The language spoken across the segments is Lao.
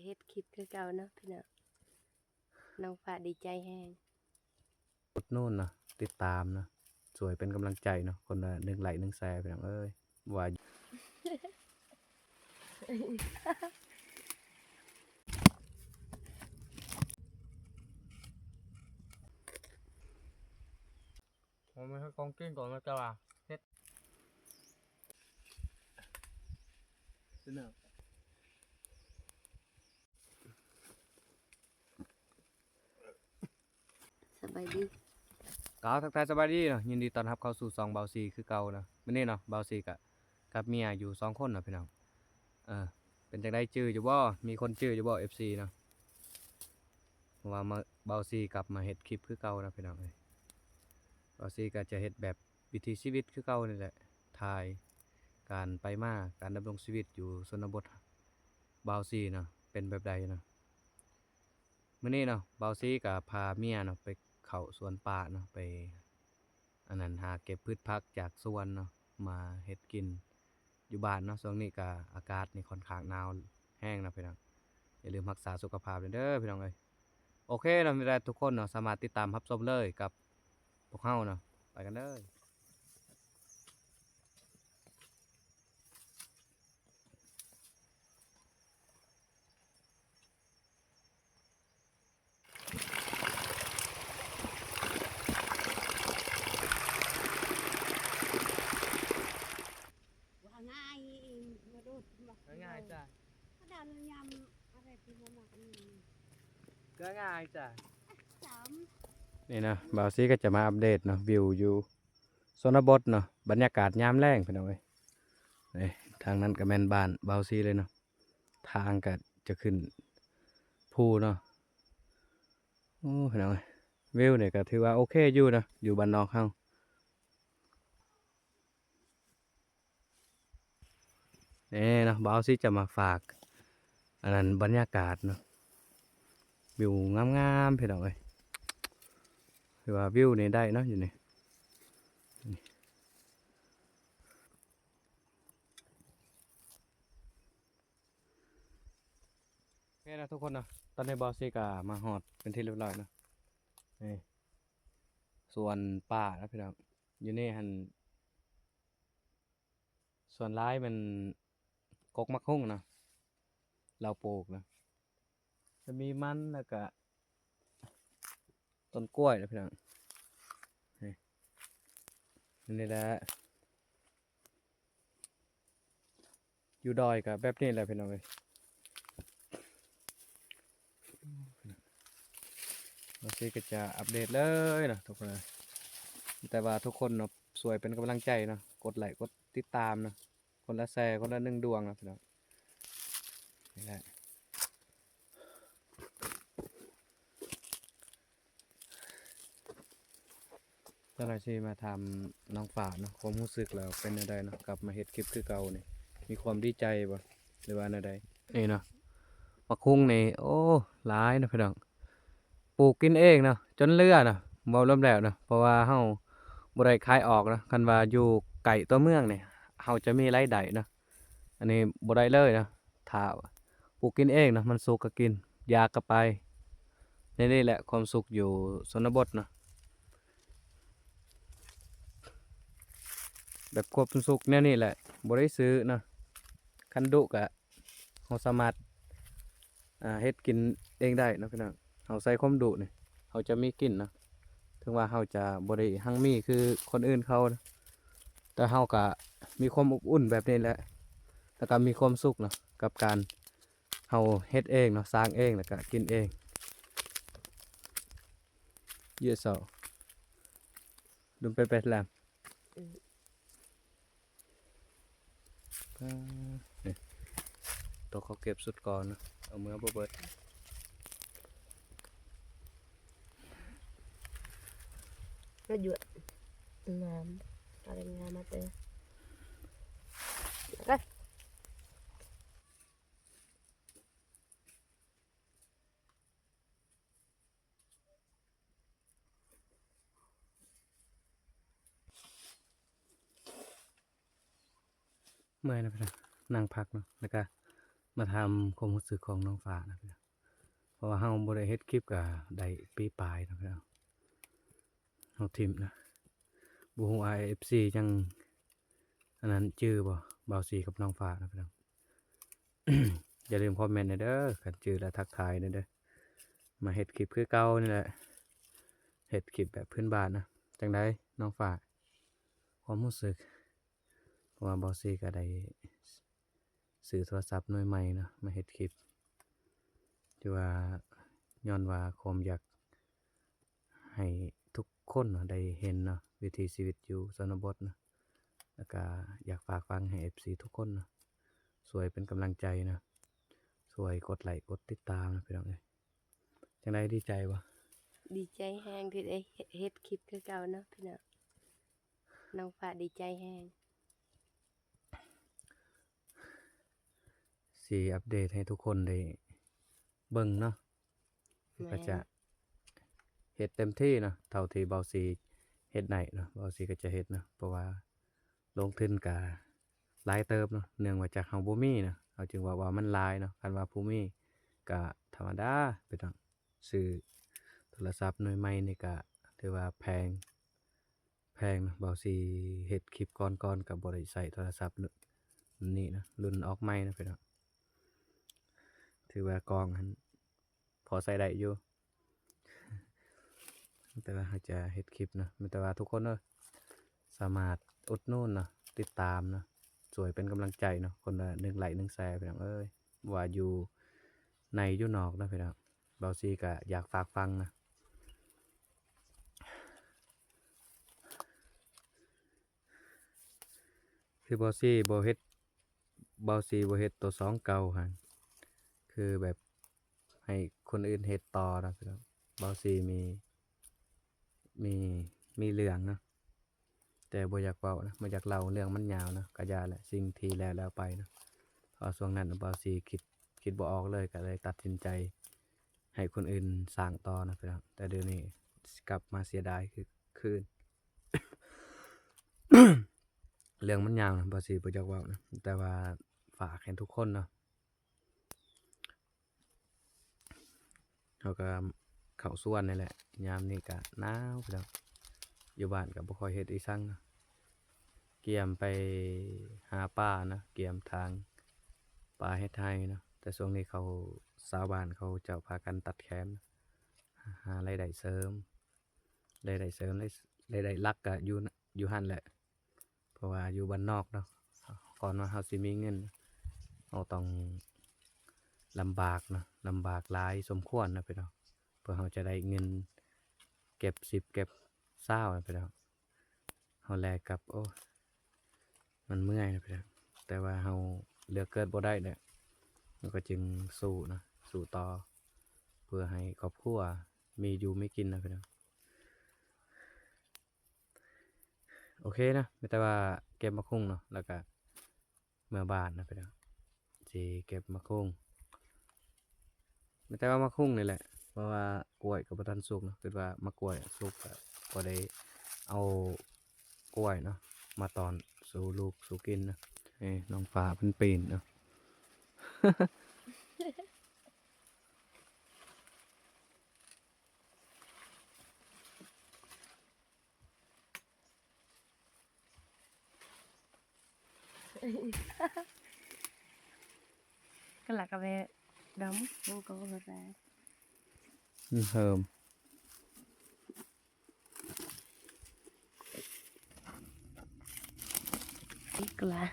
ເຮັດຄລິບຄືເກົ່າເນາະພີ່ນ້ອງ. ນ້ອງຟ້າດີໃຈແຮງ. ອຸດໜູນເນາະ ຕິດຕາມເນາະ ຊ່ວຍເປັນກຳລັງໃຈເນາະ ຄົນລະໜຶ່ງໄລ້ໜຶ່ງແຊພີ່ນ້ອງເອີຍ. ວ່າ ໂອ້ ມັນເຮັດຂອງກິນກ່ອນນະ ແຕ່ວ່າເຮັດ ສະບາຍດີ ກ່າວທັກທາຍສະບາຍດີເນາະ ຍິນດີຕ້ອນຮັບເຂົ້າສູ່ຊ່ອງບ່າວຊີຄືເກົ່າເນາະ. ມື້ນີ້ເນາະ ບ່າວຊີກະກັບເມຍຢູ່ສອງຄົນເນາະພີ່ນ້ອງ. ເອີ ເປັນຈັ່ງໃດຈື່ຢູ່ບໍ່? ມີຄົນຈື່ຢູ່ບໍ່ ເອັຟຊີເນາະ? ເພາະວ່າມາ ບ່າວຊີກັບມາເຮັດຄລິບຄືເກົ່າເນາະພີ່ນ້ອງເອີຍ. ບ່າວຊີກໍຈະເຮັດແບບວິຖີຊີວິດຄືເກົ່ານີ້ແຫຼະ ຖ່າຍການໄປມາ ການດຳລົງຊີວິດຢູ່ຊົນນະບົດບ່າວຊີເນາະ ເປັນແບບໃດເນາະ. ມື້ນີ້ເນາະ ບ່າວຊີກໍພາເມຍເນາະ ໄປເຂົ້າສວນປ່າເນາະ ໄປ ອັນນັ້ນ ຫາເກັບພືດຜັກຈາກສວນເນາະ ມາເຮັດກິນຢູ່ບ້ານເນາະ. ຊ່ວງນີ້ກະອາກາດນີ້ຂ້ອນຂ້າງໜາວແຮງເນາະພີ່ນ້ອງ. ຢ່າລືມຮັກສາສຸຂະພາບເດີພີ່ນ້ອງເອີຍ. ໂອເຄເນາະ ມີແຕ່ທຸກຄົນເນາະ ສາມາດຕິດຕາມຮັບຊົມເລີຍກັບພວກເຮົາເນາະ. ໄປກັນເດີ. ວ່າງ່າຍ ວ່າໂດດ ວ່າງ່າຍຈ້ະ ວ່າດາວຍຳອະໄລທີ່ບໍ່ມັກ ກໍງ່າຍຈ້ະ. ນີ້ນະ ບ່າວຊີກໍຈະມາອັບເດດເນາະ ວິວຢູ່ ຊົນນະບົດເນາະ ບັນຍາກາດຍາມແລງພີ່ນ້ອງເອີຍ. ນີ້ ທາງນັ້ນກໍແມ່ນບ້ານບ່າວຊີເລີຍເນາະ ທາງກໍຈະຂຶ້ນພູເນາະ. ໂອ້ ພີ່ນ້ອງເອີຍ ວິວນີ້ກໍຖືວ່າໂອເຄຢູ່ເນາະ ຢູ່ບ້ານນອກເຮົາ. ນີ້ເນາະ ບ່າວຊີຈະມາຝາກ ອັນນັ້ນ ບັນຍາກາດເນາະ ວິວງາມໆ ພີ່ນ້ອງເອີຍ. ຖືວ່າວິວນີ້ໄດ້ເນາະ ຢູ່ນີ້ ນີ້ ໂອເຄເນາະທຸກຄົນເນາະ ຕອນນີ້ບ່າວຊີກໍມາຮອດເປັນທີ່ຮຽບຮ້ອຍເນາະ. ນີ້ ສວນປ່າເນາະພີ່ນ້ອງ ຢູ່ນີ້ຫັ້ນ ສ່ວນຫຼາຍແມ່ນກົກໝາກຫຸ່ງເນາະ ລາວປູກເນາະ ຈະມີມັນ ແລ້ວກະຕົ້ນກ້ວຍເນາະພີ່ນ້ອງ. ນີ້ ອັນນີ້ແຫຼະ ຢູ່ດອຍກໍແບບນີ້ແຫຼະພີ່ນ້ອງເອີຍ. ບ່າວຊີກໍຈະອັບເດດເລີຍເນາະທຸກຄົນເອີຍ. ແຕ່ວ່າທຸກຄົນເນາະ ຊ່ວຍເປັນກຳລັງໃຈເນາະ ກົດໄລ້ກົດຕິດຕາມເນາະ ຄົນລະແຊ ຄົນລະໜຶ່ງດວງເນາະພີ່ນ້ອງ. ນີ້ແຫຼະ ຈັກໜ່ອຍຊິມາຖາມນ້ອງຟ້າເນາະ ຄວາມຮູ້ສຶກແລ້ວເປັນແນວໃດເນາະ ກັບມາເຮັດຄລິບຄືເກົ່ານີ້ ມີຄວາມດີໃຈບໍ່ ຫຼືວ່າແນວໃດ? ນີ້ເນາະ ໝາກຫຸ່ງນີ້ ໂອ້ ຫຼາຍເນາະພີ່ນ້ອງ ປູກກິນເອງເນາະ ຈົນເຫຼືອເນາະ ເວົ້າລວມແລ້ວເນາະ ເພາະວ່າເຮົາບໍ່ໄດ້ຂາຍອອກເນາະ. ຄັນວ່າຢູ່ໃກ້ຕົວເມືອງນີ້ ເຮົາຈະມີລາຍໄດ້ເນາະ ອັນນີ້ບໍ່ໄດ້ເລີຍເນາະ. ຖ້າປູກກິນເອງເນາະ ມັນສຸກກໍກິນ ຢາກກໍໄປ. ນີ້ ນີ້ແຫຼະຄວາມສຸກຢູ່ຊົນນະບົດເນາະ ແບບຄວາມສຸກແນວນີ້ແຫຼະ ບໍ່ໄດ້ຊື້ເນາະ. ຄັນດຸກໍ ເຮົາສາມາດ ອ່າ ເຮັດກິນເອງໄດ້ເນາະພີ່ນ້ອງ. ເຮົາໃສ່ຄວາມດຸນີ້ ເຮົາຈະມີກິນເນາະ ເຖິງວ່າເຮົາຈະບໍ່ໄດ້ຮັ່ງມີຄືຄົນອື່ນເຂົາ ແຕ່ເຮົາກະມີຄວາມອົບອຸ່ນແບບນີ້ແຫຼະ ແລ້ວກະມີຄວາມສຸກເນາະ ກັບການເຮົາເຮັດເອງເນາະ ສ້າງເອງ ແລ້ວກະກິນເອງ. ເຢໂຊ ດຸມເປເປດແລມ ອືມ ປາ ນີ້ ໂຕເຂົາເກັບສຸດກ່ອນເນາະ ເອົາເມືອບໍ່ເບິດ ມາຢູ່ ງາມ ອາໄລງາມມາເຕີ ໄປ. ເມື່ອຍເນາະພີ່ນ້ອງ ນັ່ງພັກເນາະ ແລ້ວກະ ມາຖາມຄວາມຮູ້ສຶກຂອງນ້ອງຟ້ານະ ເພາະວ່າເຮົາບໍ່ໄດ້ເຮັດຄລິບກະໄດ້ປີປາຍນະ ເຮົາຖິ້ມນະ. ບໍ່ຮູ້ວ່າເອັຟຊີຍັງອັນນັ້ນຈື່ບໍ່ ບ່າວຊີກັບນ້ອງຟ້ານະພີ່ນ້ອງ. ຢ່າລືມຄອມເມັນແດ່ເດີ ຄັນຈື່ແລ້ວທັກທາຍແດ່ເດີ. ມາເຮັດຄລິບຄືເກົ່ານີ້ແຫຼະ ເຮັດຄລິບແບບພື້ນບ້ານນະ. ຈັ່ງໃດນ້ອງຟ້າ ຄວາມຮູ້ສຶກ? ເພາະວ່າບ່າວຊີກະໄດ້ຊື້ໂທລະສັບໜ່ວຍໃໝ່ເນາະ ມາເຮັດຄລິບ ຖືວ່າຍ້ອນວ່າຄວາມຢາກ ໃຫ້ທຸກຄົນເນາະໄດ້ເຫັນເນາະ ວິຖີຊີວິດຢູ່ຊົນນະບົດເນາະ. ແລ້ວກະຢາກຝາກຝັງໃຫ້ເອັຟຊີທຸກຄົນເນາະ ຊ່ວຍເປັນກຳລັງໃຈເນາະ ຊ່ວຍກົດໄລ້ກົດຕິດຕາມເນາະ ພີ່ນ້ອງເອີຍ. ຈັ່ງໃດ ດີໃຈບໍ່? ດີໃຈແຮງທີ່ໄດ້ເຮັດຄລິບຄືເກົ່າເນາະພີ່ນ້ອງ. ນ້ອງຟ້າດີໃຈແຮງ ຊິອັບເດດໃຫ້ທຸກຄົນໄດ້ເບິ່ງເນາະ. ແມ່ນ ກະຈະເຮັດເຕັມທີ່ເນາະ ເທົ່າທີ່ບ່າວຊີເຮັດໄດ້ເນາະ ບ່າວຊີກະຈະເຮັດເນາະ. ເພາະວ່າລົງທຶນກະຫຼາຍເຕີບເນາະ ເນື່ອງມາຈາກເຮົາບໍ່ມີເນາະ ເຮົາຈຶ່ງເວົ້າວ່າມັນຫຼາຍເນາະ. ຄັນວ່າຜູ້ມີກະທຳມະດາ ໄປຕ້ອງຊື້ໂທລະສັບໜ່ວຍໃໝ່ນີ້ກະຖືວ່າແພງ ແພງເນາະ. ບ່າວຊີເຮັດຄລິບກ່ອນໆ ກໍບໍ່ໄດ້ໃຊ້ໂທລະສັບ ລຸ້ນນີ້ນະ ລຸ້ນອອກໃໝ່ນະພີ່ນ້ອງ. ຖືວ່າກ້ອງຫັ້ນພໍໃຊ້ໄດ້ຢູ່ ແຕ່ວ່າເຮົາຈະເຮັດຄລິບເນາະ. ແຕ່ວ່າທຸກຄົນເອີຍ ສາມາດອຸດໜູນເນາະ ຕິດຕາມເນາະ ຊ່ວຍເປັນກຳລັງໃຈເນາະ ຄົນລະໜຶ່ງໄລ້ໜຶ່ງແຊພີ່ນ້ອງເອີຍ. ວ່າຢູ່ໃນຢູ່ນອກເນາະພີ່ນ້ອງ ບ່າວຊີກະຢາກຝາກຝັງນະ. ຄືບ່າວຊີບໍ່ເຮັດ ບ່າວຊີບໍ່ເຮັດໂຕຊ່ອງເກົ່າຫັ້ນ ຄືແບບໃຫ້ຄົນອື່ນເຮັດຕໍ່ນະພີ່ນ້ອງ. ບ່າວຊີມີ ມີ ມີເລື່ອງເນາະ ແຕ່ບໍ່ຢາກເວົ້ານະ ບໍ່ຢາກເລົ່າເລື່ອງມັນຍາວເນາະ ກະຢ່າແຫຼະ ສິ່ງທີ່ແລ້ວແລ້ວໄປເນາະ. ເພາະວ່າຊ່ວງນັ້ນບ່າວຊີຄິດ ຄິດບໍ່ອອກເລີຍ ກະເລີຍຕັດສິນໃຈໃຫ້ຄົນອື່ນສ້າງຕໍ່ນະພີ່ນ້ອງ. ແຕ່ດຽວນີ້ຊິກັບມາເສຍດາຍຄື ຄືນ ເລື່ອງມັນຍາວນະ ບ່າວຊີບໍ່ຢາກເວົ້ານະ ແຕ່ວ່າຝາກໃຫ້ທຸກຄົນເນາະ. ເຮົາກໍເຂົ້າສວນນີ້ແຫຼະ ຍາມນີ້ກໍໜາວພີ່ນ້ອງ ຢູ່ບ້ານກໍບໍ່ຄ່ອຍເຮັດອີ່ສັງເນາະ ກຽມໄປຫາປາເນາະ ກຽມຖາງປາເຮັດໄຮ່ເນາະ. ແຕ່ຊ່ວງນີ້ເຂົາ ຊາວບ້ານເຂົາເຈົ້າພາກັນຕັດແຄມ ຫາລາຍໄດ້ເສີມ ລາຍໄດ້ເສີມ ລາຍ ລາຍໄດ້ຫຼັກກໍຢູ່ ຢູ່ຫັ້ນແຫຼະ ເພາະວ່າຢູ່ບ້ານນອກເນາະ ກ່ອນວ່າເຮົາຊິມີເງິນ ເຮົາຕ້ອງລຳບາກເນາະ ລຳບາກຫຼາຍສົມຄວນນະພີ່ນ້ອງ ເພື່ອເຮົາຈະໄດ້ເງິນເກັບສິບເກັບຊາວນະພີ່ນ້ອງ. ເຮົາແລກກັບ ໂອ້ ມັນເມື່ອຍນະພີ່ນ້ອງ ແຕ່ວ່າເຮົາເລືອກເກີດບໍ່ໄດ້ແຫຼະ ເຮົາກໍຈຶ່ງສູ້ນະ ສູ້ຕໍ່ ເພື່ອໃຫ້ຄອບຄົວມີຢູ່ມີກິນນະພີ່ນ້ອງ. ໂອເຄນະ ມີແຕ່ວ່າເກັບໝາກຫຸ່ງເນາະ ແລ້ວກະເມືອບ້ານນະພີ່ນ້ອງ ຊິເກັບໝາກຫຸ່ງ ມີແຕ່ວ່າໝາກຫຸ່ງນີ້ແຫຼະ ເພາະວ່າກ້ວຍກໍບໍ່ທັນສຸກເນາະ ຄິດວ່າໝາກກ້ວຍສຸກ ກໍພໍໄດ້ເອົາກ້ວຍເນາະ ມາຕ້ອນສູ່ລູກສູ່ກິນນະ. ເອີ ນ້ອງຟ້າເພິ່ນປີນເນາະ. ກະລະກະແວດຳ ໂອ ກໍບໍ່ໄດ້ ອືມ ເຮີມ. ອີກລະ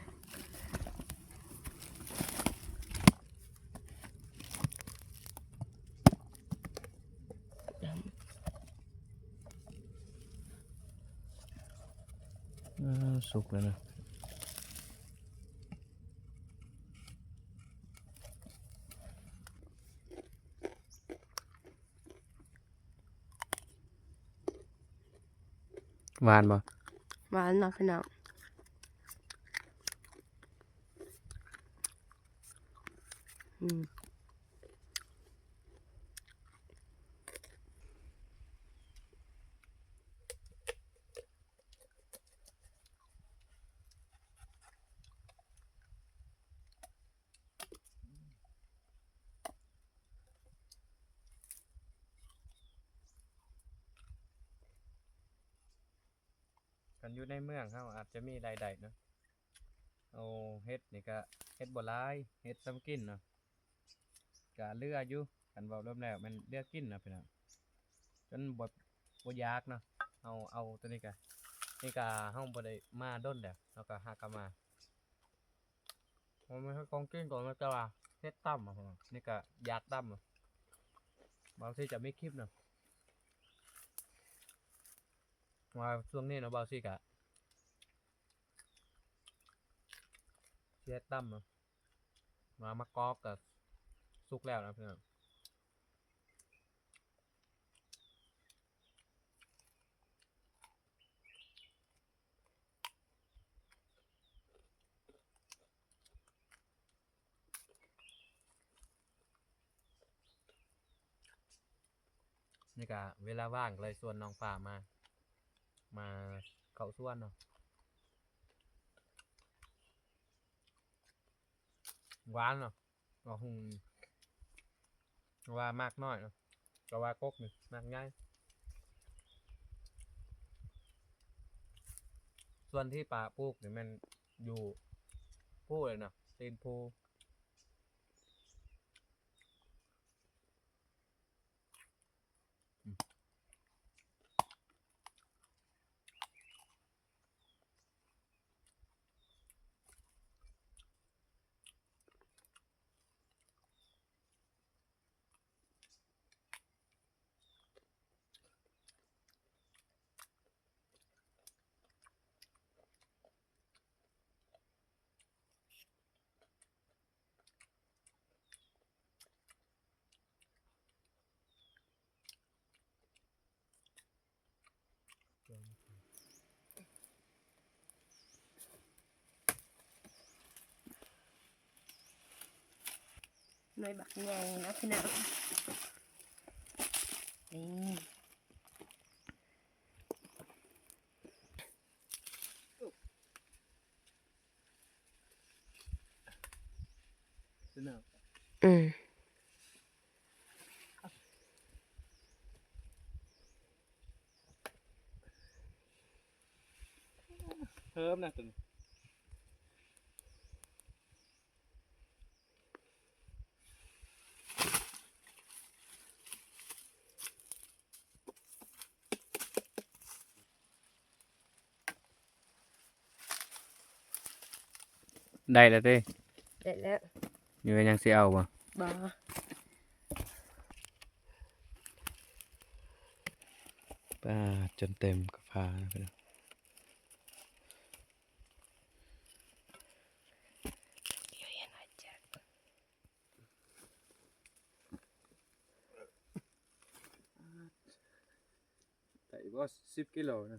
ອ່າ ສຸກແລ້ວນະ. ຫວານບໍ່? ຫວານເນາະພີ່ນ້ອງ. ອືມ. ອືມ. ຢູ່ໃນເມືອງເຮົາອາດຈະມີລາຍໄດ້ເນາະ. ເອົາເຫັດນີ້ກະເຫັດບໍ່ຫຼາຍ ເຫັດສ່ຳກິນເນາະ ກະເຫຼືອຢູ່. ຄັນເວົ້າລວມແລ້ວແມ່ນເຫຼືອກິນເນາະພີ່ນ້ອງ ຈົນບໍ່ ບໍ່ຢາກເນາະ. ເຮົາເອົາຕົວນີ້ກະ ນີ້ກະເຮົາບໍ່ໄດ້ມາດົນແລ້ວ ເຮົາກະຫາກະມາ ມັນມີຂອງກິນກ່ອນ ແຕ່ວ່າເຮັດຕຳ ນີ້ກະຢາກຕຳ. ບາງທີຈະມີຄລິບເນາະ ວ່າຊ່ວງນີ້ເນາະ ບ່າວຊິກະຊິເຮັດຕຳເນາະ. ວ່າໝາກກອກກະສຸກແລ້ວນະພີ່ນ້ອງ. ນີ້ກະເວລາວ່າງກະເລີຍຊວນນ້ອງຟ້າມາ ມາເຂົ້າສວນເນາະ. ຫວານເນາະ ວ່າຫຸ່ງ ວ່າໝາກນ້ອຍເນາະ ກະວ່າກົກນີ້ໝາກໃຫຍ່. ສ່ວນທີ່ປ້າປູກນີ້ແມ່ນຢູ່ພູເລີຍເນາະ ຕີນພູ. ໜ່ວຍບັກໃຫຍ່ເນາະພີ່ນ້ອງ ນີ້. ອືມ ເພີ່ມນະຕົວນີ້. ໄດ້ແລ້ວຕິ? ໄດ້ແລ້ວ. ມີຫຍັງຊິເອົາບໍ່? ບໍ່. ປ້າດ ຈົນເຕັມກະພາແລ້ວພີ່ນ້ອງ. ໄດ້ບໍ່ ສິບກິໂລນະ?